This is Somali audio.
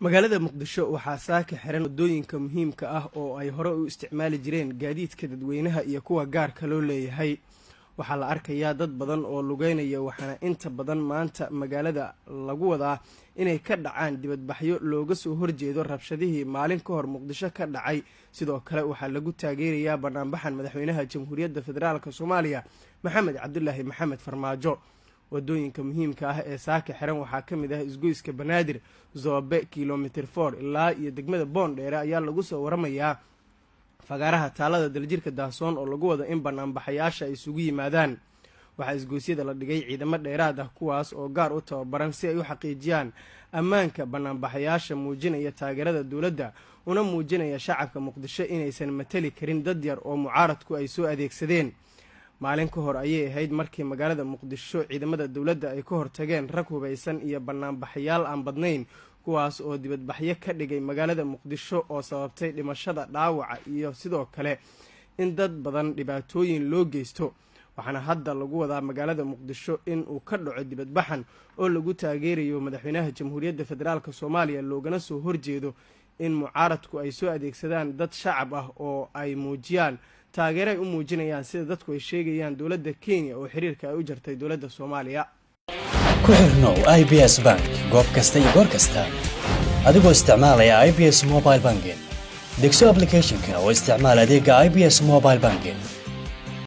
Magaalada Muqdisho waxaa saaka xiran wadooyinka muhiimka ah oo ay hore u isticmaali jireen gaadiidka dadweynaha iyo kuwa gaarka loo leeyahay. Waxaa la arkayaa dad badan oo lugeynaya, waxaana inta badan maanta magaalada lagu wadaa inay ka dhacaan dibadbaxyo looga soo horjeedo rabshadihii maalin ka hor Muqdisho ka dhacay. Sidoo kale waxaa lagu taageerayaa banaanbaxan madaxweynaha Jamhuuriyadda Federaalka Soomaaliya, Maxamed Cabdulaahi Maxamed Farmaajo. Wadooyinka muhiimka ah ee saaka xiran waxaa ka mid ah isgoyska Banaadir, Zoobe, Kilometer 4 ilaa iyo degmada Boondheere ayaa lagu soo waramayaa, fagaaraha Taalada Daljirka Daahsoon oo lagu wado in banaanbaxayaasha ay isugu yimaadaan. Waxaa isgoysyada la dhigay ciidamo dheeraad ah, kuwaas oo gaar u tababaran si ay u xaqiijiyaan ammaanka banaanbaxayaasha muujinaya taageerada dowladda, una muujinaya shacabka Muqdisho inaysan matali karin dad yar oo mucaaradku ay soo adeegsadeen. Maalin ka hor ayay ahayd markii magaalada Muqdisho ciidamada dowladda ay ka hortageen rag hubaysan iyo banaanbaxayaal aan badnayn, kuwaas oo dibadbaxyo ka dhigay magaalada Muqdisho oo sababtay dhimashada, dhaawaca iyo sidoo kale in dad badan dhibaatooyin loo geysto. Waxaana hadda lagu wadaa magaalada Muqdisho in uu ka dhaco dibadbaxan oo lagu taageerayo madaxweynaha Jamhuuriyadda Federaalka Soomaaliya, loogana soo horjeedo in mucaaradku ay soo adeegsadaan dad shacab ah oo ay muujiyaan taageero ay u muujinayaan, sida dadku ay sheegayaan, dowladda Kenya oo xiriirka ay u jartay dowladda Soomaaliya. Ku xirnow IBS Bank goob kasta iyo goor kasta adigoo isticmaalaya IBS Mobile Banking. Degso applicationka oo isticmaal adeega IBS Mobile Banking.